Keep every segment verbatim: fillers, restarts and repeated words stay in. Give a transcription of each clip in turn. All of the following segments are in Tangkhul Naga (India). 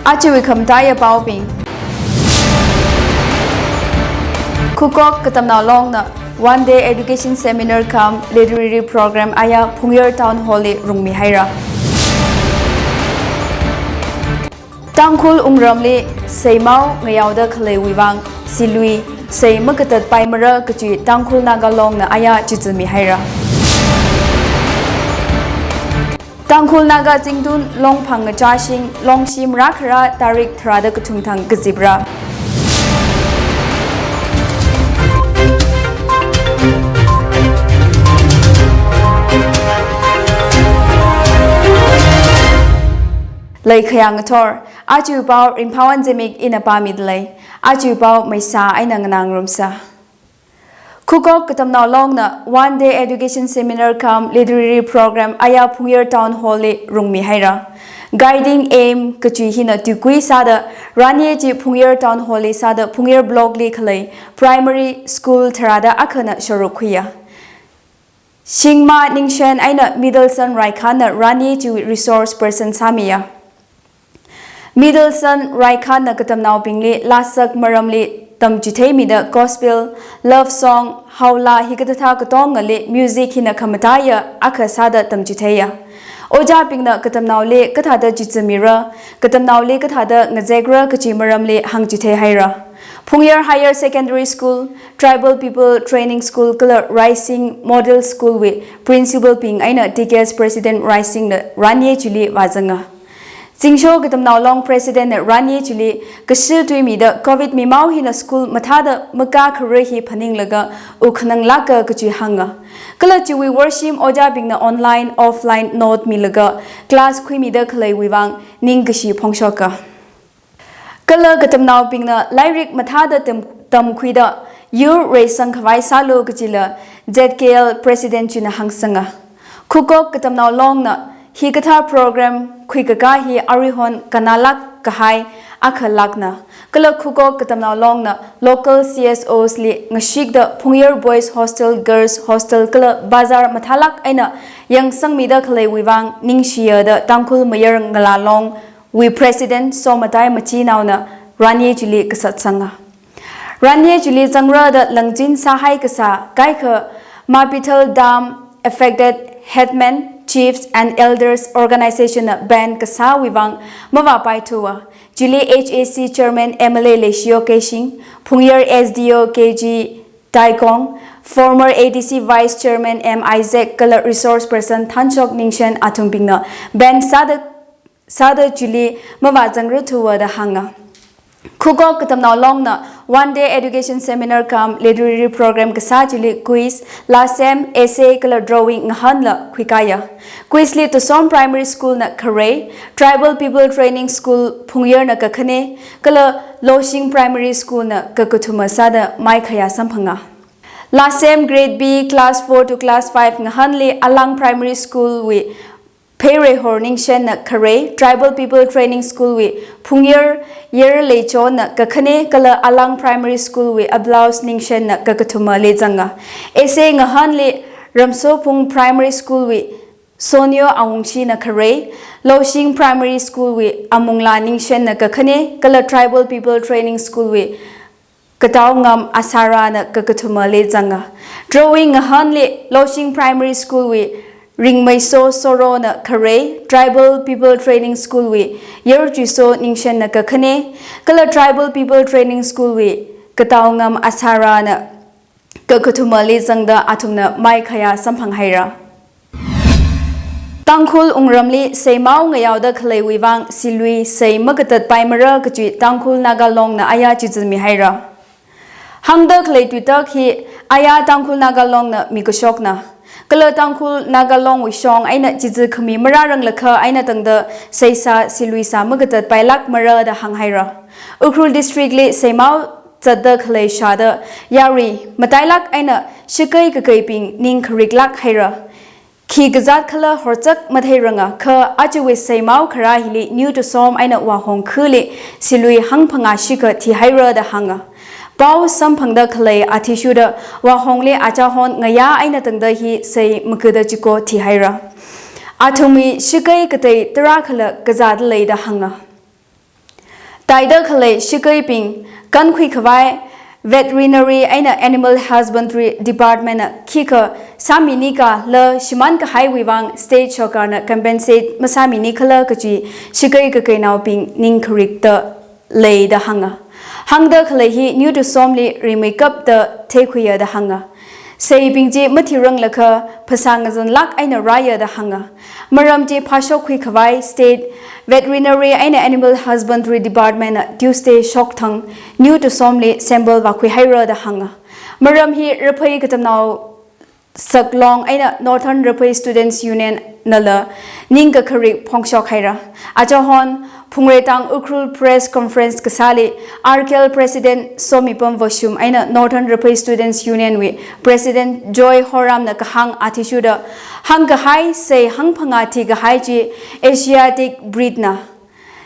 Aja wui khamataiya paobing. Khukok Katamnao Longna one day education seminar cum literary program aya Phungyar Town Hall li rungmi haira. Tangkhul wungramli seimao ngayaoda khaleiwui vang, silui, sei makatat paimara kachi Tangkhul Naga Longna aya chizumi haira. Tangkhul Naga Zingtun Longphang Ngachashing Longshim Rakhara tarik tharada kathum thang kazipra. Leikhayang ngathor, aja pao Ringphawon Zimik ina pāmidalei, aja pao maisa eina nganāngarumsa. Khukok Katamnao Longna one day education seminar cum literary program aya Phungyar Town Hall li rungmi haira. Guiding aim kachi hina tuikui sāda, ranye chi Phungyar Town Hall li sāda Phungyar block li khalei primary school tharada akhana sharuk khuiya. Shingma Ningshen eina Middleson Raikhanna ranye chiwui resource person sāmiya. Middleson Raikhanna katamnaobingli lasak maramli tamchitheimida gospel, love song, haola hikathā katongali music hina khamataiya akha sāda tamchitheiya. Ojābingna katamnaoli kathāda chizumira, katamnaoli kathāda ngazekra kachi maramli hāngchithei haira. Phungyar Higher Secondary School, Tribal People Training School kala Rising Model School wui principal bing eina T K S President Rising na ranye chili vāzanga. Zingsho Katamnao Long President na ranye chili kashi tuimida covid mimao hina school mathāda makākharar hi phaninglaga wukhanang lāka kachi hānga. Kala chiwui worshim ojābingna online, offline note milaga class khuimida khaleiwui vang ningkashi phongshoka. Kala katamnaobingna lairik mathāda tam-, tamkhuida yur reisang khavai sālu kachila Z K L President china hāngsanga. Khukok Katamnao Longna hikathā program khuikakā hi aruihon kannalāk kahai akha lākna. Kala Khukok Katamnao Longna local C S Os li ngashikda Phungyar Boys Hostel, Girls Hostel kala bazar mathālāk eina yangsangmida khaleiwui vang ningshiya da Tangkhul Mayar Ngala Long wui President Somatai Machinaona ranye chili kasatsanga. Ranye chili zangra da langchin sāhai kasā kaikha Mapithal Dam affected headmen, chiefs and elders organization na ban kasāwui vang mavāpaithuwa. Chili H A C Chairman M L A Leishiyo Keishing, Phungyar S D O K G Taikong, former A D C Vice Chairman M Isaac kala resource person Thanshok Ningshen athumbingna ban sāda sāda chili mavāzangruthuwa da hānga. Khukok Katamnao Longna one day education seminar cum literary program kasā chili quiz, lāsem, essay kala drawing ngahānla khuikāya. Quiz li Tusom Primary School na kharei, Tribal People Training School Phungyar na kakhane, kala Loshing Primary School na kakathuma sāda maikhayā samphanga. Lāsem Grade B, Class four to Class five ngahānli Alang Primary School wui Pheireihor Ningshen na kharei, Tribal People Training School wui Phungyar Yerleichon na kakhane kala Alang Primary School wui Ablaus Ningshen na kakathumali zanga. Essay ngahānli Ramsophung Primary School wui Sonyo Awungshi na kharei, Loshing Primary School wui Amungla Ningshen na kakhane kala Tribal People Training School wui Kataungam Asara na kakathumali zanga. Drawing ngahānli Loshing Primary School wui Ringmeiso Soro na kharei, Tribal People Training School wui Yerchuiso Ningshen na kakhane, kala Tribal People Training School wui Kataungam Asara na kakathumali zangda athumna maikhayā samphang haira. Tangkhul wungramli seimao ngayaoda khaleiwui vang silui sei makatat paimara kachi Tangkhul Naga Long na aya chizumi haira. Hāngda khalei tuitak hi aya Tangkhul Naga Long na mikashokna. Kala Tangkhul Naga Long wui shong eina chizi khami marāranglakha eina tangda seisā siluisā makatat pailākmara da hāng haira. Ukhrul District li seimao zatda khalei shāda yarui matailāk eina shakei kakeibing ning khariklāk haira. Khi kazāt khala horchak matheiranga kha ajawui seimao kharā hili New Tusom eina Wahong khali silui hangphangā shikha thihaira da hānga. Pao samphangda khalei athishurda Wahongli achahon ngayā eina tangda hi sei makada chiko thihaira. Athumwui shakei katei tarākhala kazāda lei da hānga. Taida khalei shakaibing kankhui khavai Veterinary eina Animal Husbandry Department na khikha sāmini kala shimān kahaiwui vang state sarkarna compensate masāmini khala kachi shakai kakainaobing ning kharikta leida hānga. Hāngda khalei hi New Tusomli rimeikapta theikhuiya da hānga. Seibing chi mathiranglakha phasā ngazanlāk eina rāya da hānga. Maram chi phāshokkhui khavai State Veterinary eina Animal Husbandry Department na Tuesday shokthang New Tusomli sample vākhuihaira da hānga. Maram hi Raphei Katamnao Saklong eina Northern Raphei Students Union nala ningkakharik phongshokhaira. Achahon Phungreitang Ukhrul Press Conference kasāli R K L President Somipam Vashum eina Northern Raphei Students Union wui President Joy Horamna kahāng athishurda hāngkahai sei hangphangā thikahai chi Asiatic breed na.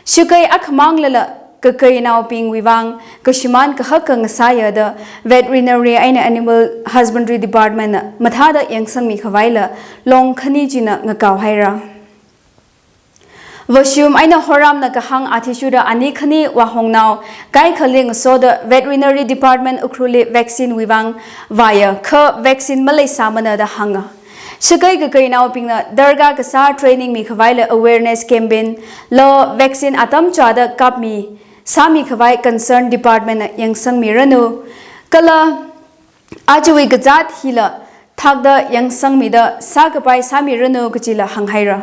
Shakai akhamanglala kakainaobingwui vang kashimān kahak khangasāya da Veterinary eina Animal Husbandry Department na mathāda yangsangmi khavaila long khani china ngakao haira. Vashum eina Horamna kahāng athishurda ani khani vāhongnao kaikhali ngasoda Veterinary Department Ukhrulli vaccine wui vang vāya kha vaccine maleisāmana da hānga. Shakai kakainaobingna darkar kasā training mikhavaila awareness campaign lo vaccine atam chāda kapmi sāmi khavai concern department na yangsangmiranu. Kala ajawui kazāt hila thakda yangsangmida sākapai sāmiranu kachila hānghaira.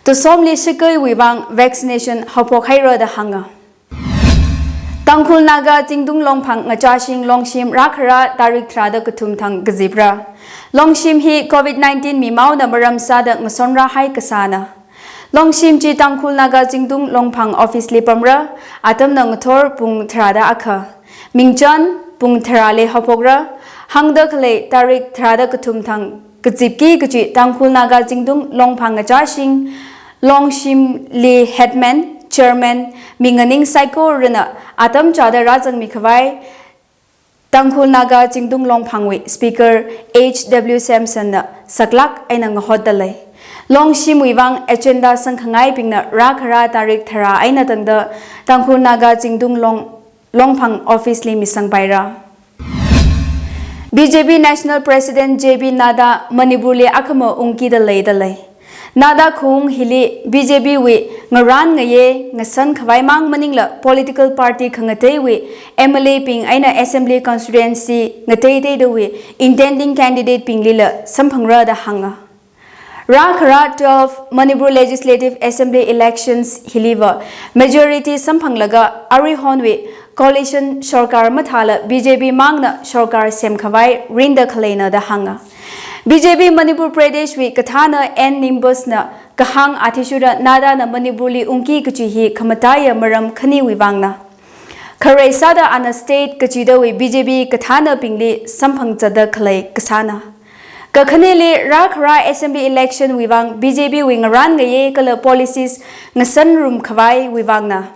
Tusomli shakaiwui vang vaccination haophokhaira da hānga. Tangkhul Naga Zingtung Longphang Ngachāshing Longshim rākhara tarik tharāda kathum thang kazipra. Longshim hi covid nineteen mimaona maram sāda ngasonrahai kasāna. Longshim chi Tangkhul Naga Zingtung Longphang office li pamra, atamna ngathor pung tharāda akha. Mingchan pung tharāli haophokra, hāngda khalei tarik tharāda kathum thang kazipki kachi Tangkhul Naga Zingtung Longphang Ngachāshing Longshimli headman, chairman, mi nganing saikorana atam chāda rāzangmi khavai Tangkhul Naga Zingtung Longphangwui Speaker H W Samson na saklāk eina ngahotda lei. Longshimwui vang agenda sangkhangaibingna rākhara tarik tharā eina tangda Tangkhul Naga Zingtung Long, Longphang office li misangpaira. B J P National President J P Nadda Manipurli akhama ungkida leida lei. Nadda khaung hili B J P wui ngarān ngayei ngasan khavai mang maningla political party khangateiwui M L A bing eina assembly constituency ngateiteidawui intending candidate binglila samphangra da hānga. Rākhara twelve Manipur Legislative Assembly elections hiliva majority samphanglaga aruihonwui coalition sarkar mathāla B J P mangna sarkar semkhavai rinda khaleina da hānga. B J P Manipur Pradesh wui kathāna N Nimbus na kahāng athishurda Nadda na Manipurli ungki kachi hi khamataiya maram khaniwui vangna. Kharei sāda ana state kachidawui B J P kathānabingli samphang zatda khalei kasāna. Kakhaneli rākhara assembly election wui vang B J P wui ngarān ngayei kala policies ngasanrum khavaiwui vangna.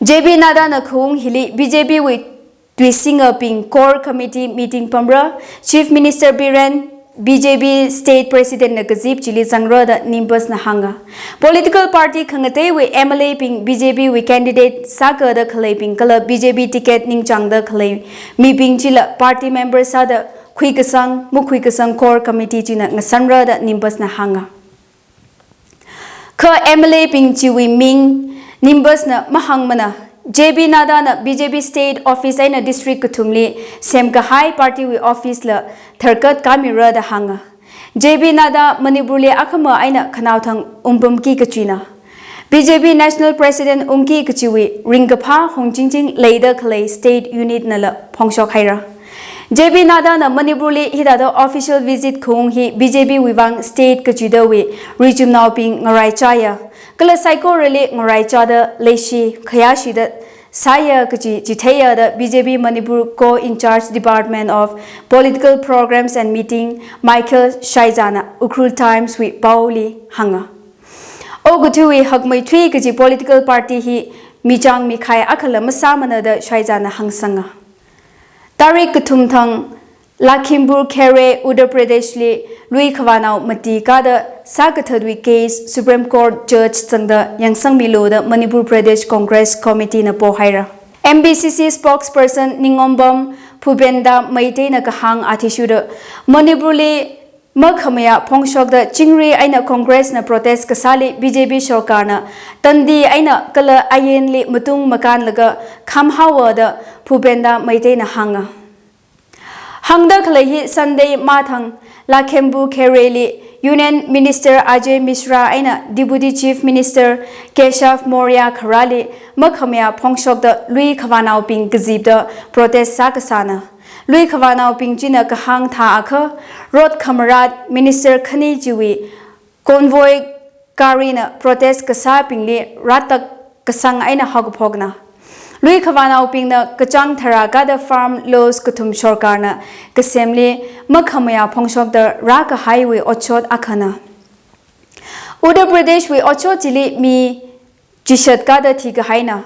J P Nadda na khaung hili B J P wui tuisingabing core committee meeting pamra, Chief Minister Biren, B J P State President na kazip chili zangra da Nimbus na hānga. Political party khangateiwui M L A bing B J P wui candidate sākada khaleibing kala B J P ticket ningchāngda khalei mibing chila party member sāda khuikasang, makhuikasang core committee china ngasanra da Nimbus na hānga. Kha M L A bing chiwui ming Nimbus na mahāngmana. J P Nadda na B J P state office eina district kathumli semkahai party wui office la tharkat kamira da hānga. J P Nadda Manipurli akhama eina khanaothang ungpamki kachina. B J P National President ungki kachiwui ringkaphā hongchingching leida khalei state unit nala phongshok haira. J P Nadda na Manipurli hithāda official visit khaung hi B J P wui vang state kachidawui richumnaobing ngaraichāya. Kala saikorali ngaraichāda leishi khayāshida sāya kachi chitheiya da B J P Manipur Co-in-charge Department of Political Programs and Meeting Michael Shaija na Ukhrul Times wui paoli hānga. Okathuiwui hakmeithui kachi political party hi michāng mikhai akhala masāmana da Shaija na hāngsanga. Tarik kathum thang Lakhimpur Kheri, Uttar Pradesh li lui khavānao mati kada sākathatwui case Supreme Court Judge zangda yangsangmilu da Manipur Pradesh Congress Committee na pohaira. M P C C spokesperson Ningombam Phubenda Meitei na kahāng athishurda, Manipur li makhamayā phongshokda chingri eina Congress na protest kasāli B J P sorkar na tandi eina kala ainli matung makānlaga khamhaowa da Phubenda Meitei na hānga. Hāngda khalei hi Sunday mathang Lakhimpur Kheri li Union Minister Ajay Mishra eina Deputy Chief Minister Keshav Maurya kharāli makhamayā phongshokda lui khavānaobing kazipda protest sākasāna. Lui khavānaobing china kahāng thāakha, road khamarat Minister khani chiwui convoy gari na protest kasābingli rātak kasang eina haokaphokna. Lui khavānaobingna kachāng tharākada farm laws kathum sorkar na kasemli makhamayā phongshokda rākahaiwui otshot akhana. Uttar Pradesh wui otshot chili mi chishat kada thikahaina.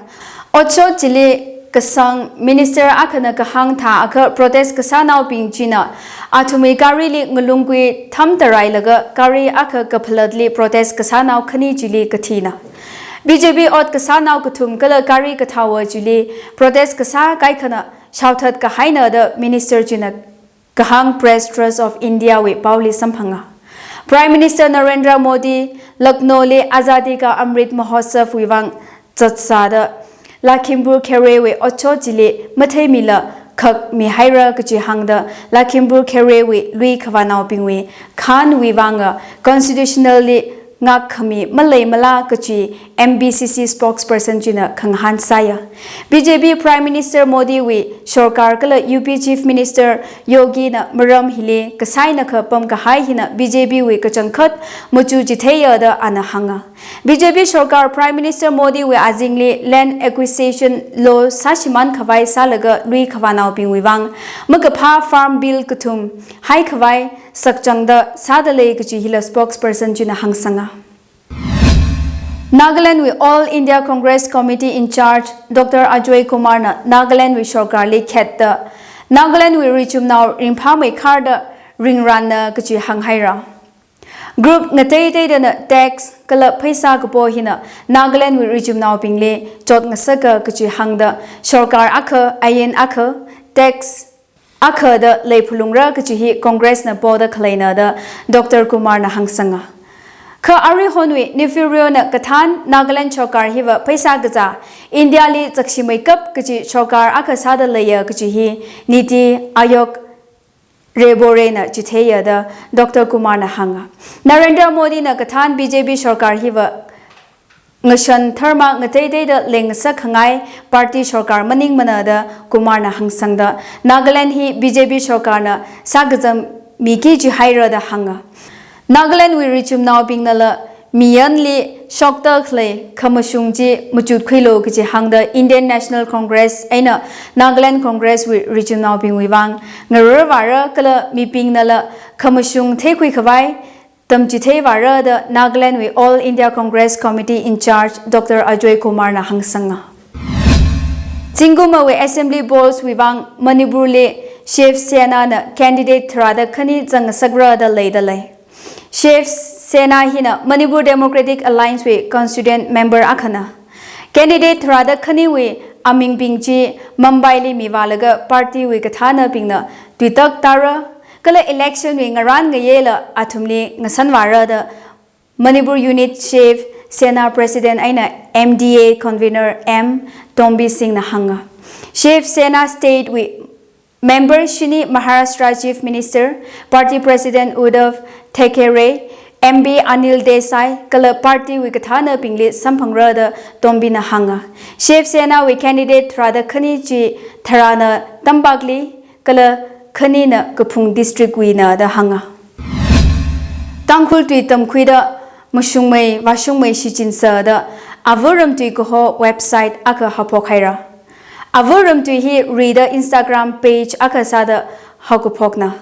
Otshot chili kasang Minister akhana kahāng thāakha, protest kasānaobing china athumwui gari li ngalungkui thamtarailaga gari akha kaphalatli protest kasānao khani chili kathina. B J P ot kasānao kathum kala gari kathaowa chili protest kasā kaikhana shaothat kahaina da Minister china kahāng Press Trust of India wui paoli samphanga. Prime Minister Narendra Modi Lucknow li Azadi Ka Amrit Mahotsav wui vang zatsāda Lakhimpur Kheri wui otshot chili matheimila khak mihaira kachi hāngda, Lakhimpur Kheri wui lui khavānaobingwui khanwui vanga constitutional li ngakkhami maleimala kachi M P C C spokesperson china khangahān sāya. B J P Prime Minister Modi wui sorkar kala U P Chief Minister Yogi na maram hili kasaina kapam kahai hina B J P wui kachangkhat machu chitheiya da ana hānga. B J P sorkar Prime Minister Modi wui azingli land acquisition law sāshimān khavai sālaga lui khavānaobingwui vang makaphā farm bill kathum haikhavai sakchangda sādalei kachi hila spokesperson china hāngsanga. Nagaland wui All India Congress Committee in charge Doctor Ajoy Kumar na Nagaland wui sorkar li khetda Nagaland wui richumnao ringphāmeikharda ringranna kachi hānghaira. Group ngateiteidana tax kala pheisā kapo hina Nagaland wui richumnaobingli chotngasaka kachi hāngda sorkar akha, ain akha, tax akha da leiphalungra kachi hi Congress na poda khaleina da Doctor Kumar na hāngsanga. Kha aruihonwui Neiphiu Rio na kathān Nagaland sorkar hiva pheisā kazā India li chakshimeikap kachi sorkar akha sāda leiya kachi hi Niti Aayog report na chitheiya da Doctor Kumar na hānga. Narendra Modi na kathān B J P sorkar hiva ngashan dharma ngateiteida leingasak khangai party sorkar maningmana da Kumar na hāngsangda, Nagaland hi B J P sorkar na sākazam miki jihaira da hānga. Nagaland wui richumnaobingnala miyanli shokta khalei khamashung chi machutkhuilu kachi hāngda Indian National Congress eina Nagaland Congress wui richumnaobingwui vang ngararvāra kala mibingnala khamashung theikhui khavai tamchitheivāra da Nagaland wui All India Congress Committee in charge Doctor Ajoy Kumar na hāngsanga. Zingkumwui Assembly Polls wui vang Manipur li Shiv Sena na candidate tharāda khani zangngasakra da leidalei. Shiv Sena hina Manipur Democratic Alliance wui constituent member akhana. Candidate tharāda khaniwui amingbing chi Mumbai li mivālaga party wui kathānabingna tuitak tāra, kala election wui ngarān ngayela athumli ngasanvāra da Manipur Unit Shiv Sena President eina M D A Convener M Tombi Singh na hānga. Shiv Sena State wui member shini Maharashtra Chief Minister, Party President Uddhav Thackeray, M P Anil Desai kala party wui kathānabingli samphangra da Tombi na hānga. Shiv Sena wui candidate tharāda khani chi tharāna Tampakli kala khanina Kaphung district wuina da hānga. Tangkhul tui tamkhuida mashungmei vāshungmei shichinsa da Āva Ramtui kaho website akha haophokhaira. Āva Ramtui hi rida Instagram page akha sāda haokaphokna.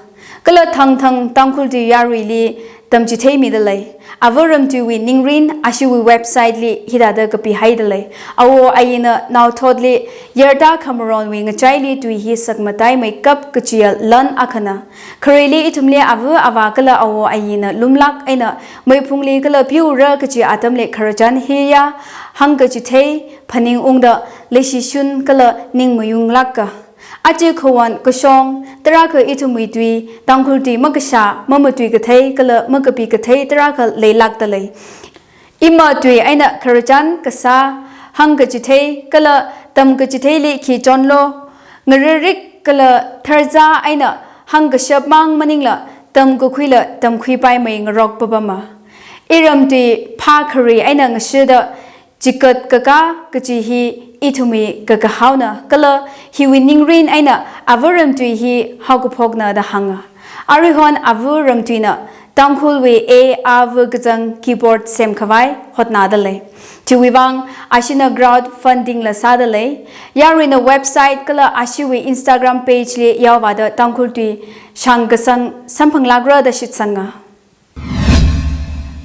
Kala thangthang Tangkhul tui yaruili tamchitheimida lei. Ava Ramtuiwui ningrin ashiwui website li hithāda kapihaida lei. Awo ayina naothotli yarta khamaronwui ngachaili tui hi sakmataimeikap kachiya lan akhana. Khareli ithumli ava avā kala awo ayina lumlāk eina meiphungli kala piura kachi atamli khararchan hiya hāngkachithei phaningungda leishishun kala ningmayunglāka. Aja khawan kashong tarākha ithumwui tui, Tangkhul tui makashā, mamatuikathei kala makapikathei tarākha leilākda lei. Ima tui eina khararchan kasā, hāngkachithei kala tamkachitheili khi chonlo, ngararik kala tharzā eina hāngkashap mang maningla tamkakhuila tamkhuipaimei ngarok papama. Iramtui phākhari eina ngashida chikat kakā kachi hi ithumwui kakahaona kala hiwui ningrin eina Ava Ramtui hi haokaphokna da hānga. Aruihon Ava Ramtuina Tangkhulwui A, A, V kazang keyboard semkhavai hotnada lei. Chiwui vang ashina crowd funding la sāda lei. Yaruina website kala ashiwui Instagram page li yaovāda Tangkhul tui shāngkasang samphanglākra da shitsanga.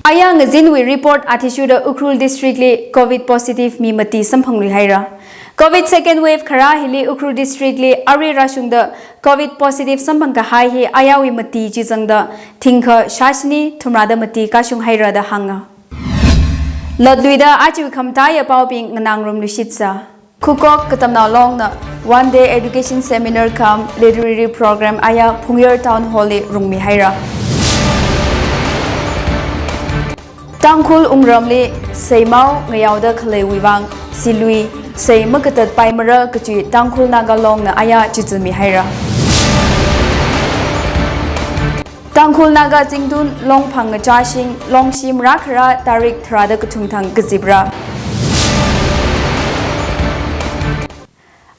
Aya ngazinwui report athishurda Ukhrul District li covid positive mi mati samphangluihaira. Covid second wave kharā hili Ukhrul District li arui rāshungda covid positive samphangkahai hi ayāwui mati chi zangda thingkha shāshini thumrāda mati kashunghaira da hānga. Latluida aja khamataiya paobing nganāngarumluishitsa. Khukok Katamnao Longna one day education seminar cum literary program aya Phungyar Town Hall li rungmihaira. Tangkhul wungramli seimao ngayaoda khaleiwui vang silui sei makatatpaimara kachi Tangkhul Naga Longna aya chizumihaira. Tangkhul Naga Zingtun Longphang ngachāshing Longshim rākhara tarik tharāda kathum thang kazipra.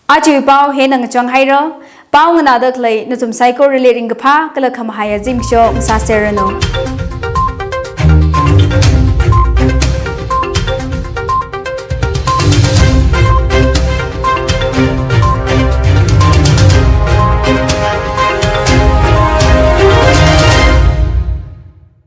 Aja pao hina ngachanghaira. Pao nganāda khalei nathum saikorali ringkaphā kala khamahaiya zimiksho ngasāserranu.